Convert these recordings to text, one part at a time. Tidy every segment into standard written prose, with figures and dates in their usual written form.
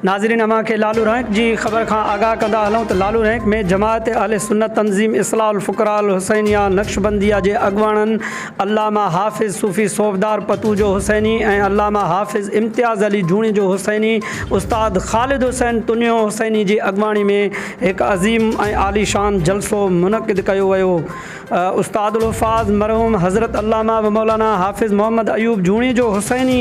ناظرين اوهان کي لالو رهنڪ جي خبر کان آگاهه ڪندا هلون ته لالو رهنڪ ۾ جماعت اهل سنت تنظيم اصلاح الفقراء الحسينيه نقشبنديه جي اڳواڻن علامه حافظ صوفي صوبدار پتوجو حسيني ۽ علامه حافظ امتياز علي جوڻيجو حسيني استاد خالد حسين تنيو حسيني جي اڳواڻي ۾ هڪ عظيم ۽ عاليشان جلسو منعقد ڪيو ويو. استاد الحفاظ مرحوم حضرت علامه و مولانا حافظ محمد ايوب جوڻيجو حسيني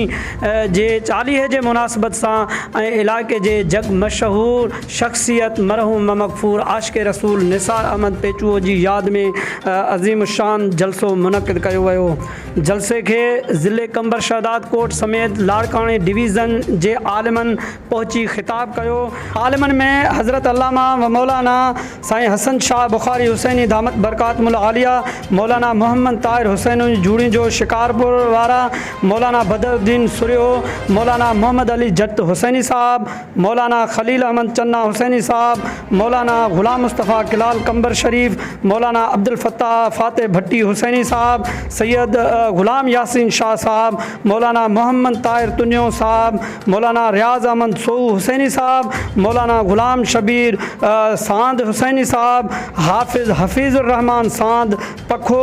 جي چاليهي جي مناسبت سان ۽ علائقي جي جڳ مشهور شخصيت مرحوم و مغفور عاشق رسول نثار احمد پيچوهو جي ياد ۾ عظيم الشان جلسو منعقد ڪيو ويو. جلسي کي ضلعي قمبر شهدادڪوٽ سميت لاڙڪاڻي ڊويزن جي عالمن پهچي خطاب ڪيو. عالمن ۾ حضرت علامه و مولانا سائين حسن شاهه بخاري حسيني دامت برڪاتهم العاليه، مولانا محمد طاهر حسيني جوڻيجو شڪارپور وارا، مولانا بدر الدين سرهيو، مولانا محمد علي جت حسيني صاحب، مولانا خليل احمد چنا حسيني صاحب، مولانا غلام مصطفيٰ ڪلال قمبر شريف، مولانا عبدالفتاح فاتح ڀٽي حسيني صاحب، سيد غلام ياسين شاهه صاحب، مولانا محمد طاهر تنيو صاحب، مولانا رياض احمد سوهو حسيني صاحب، مولانا غلام شبير ساند حسيني صاحب، حافظ حفيظ الرحمان ساند پکو،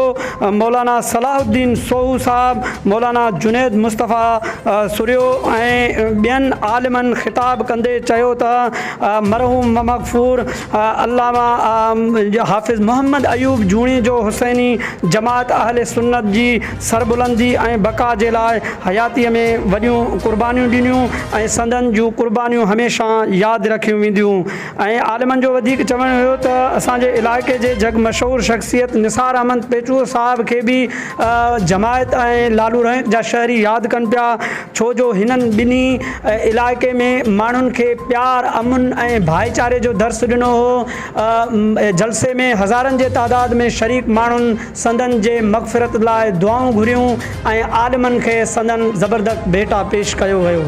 مولانا صلاح الدين سوهو صاحب، مولانا جنيد مصطفيٰ سرهيو ۽ ٻين عالمن خطاب ڪندي چيو ته مرحوم ومغفور علامه حافظ محمد ايوب جوڻيجو حسيني جماعت اهل سنت جي سربلندي ۽ بقا جي لاء حياتيء ۾ وڏيون قربانيون ڏنيون ۽ سندن جون قربانيون هميشه ياد رکيون وينديون ۽ عالمن جو وڌيڪ چوڻ هيو ته اسان جي علائقي جي جڳ مشهور شخصيت نثار احمد پيچوهو صاحب کي به جماعت ۽ لالو رهنڪ جا شهري ياد ڪن پيا ڇو جو هنن ٻنهي علائقي ۾ ماڻهن کي پيار امن ۽ ڀائيچاري جو درس ڏنو هو جلسي ۾ هزارن جي تعداد ۾ شريڪ ماڻهن سندن جي مغفرت لاء دعائون گهريون ۽ عالمن کي سندن زبردست ڀيٽا پيش ڪيو ويو.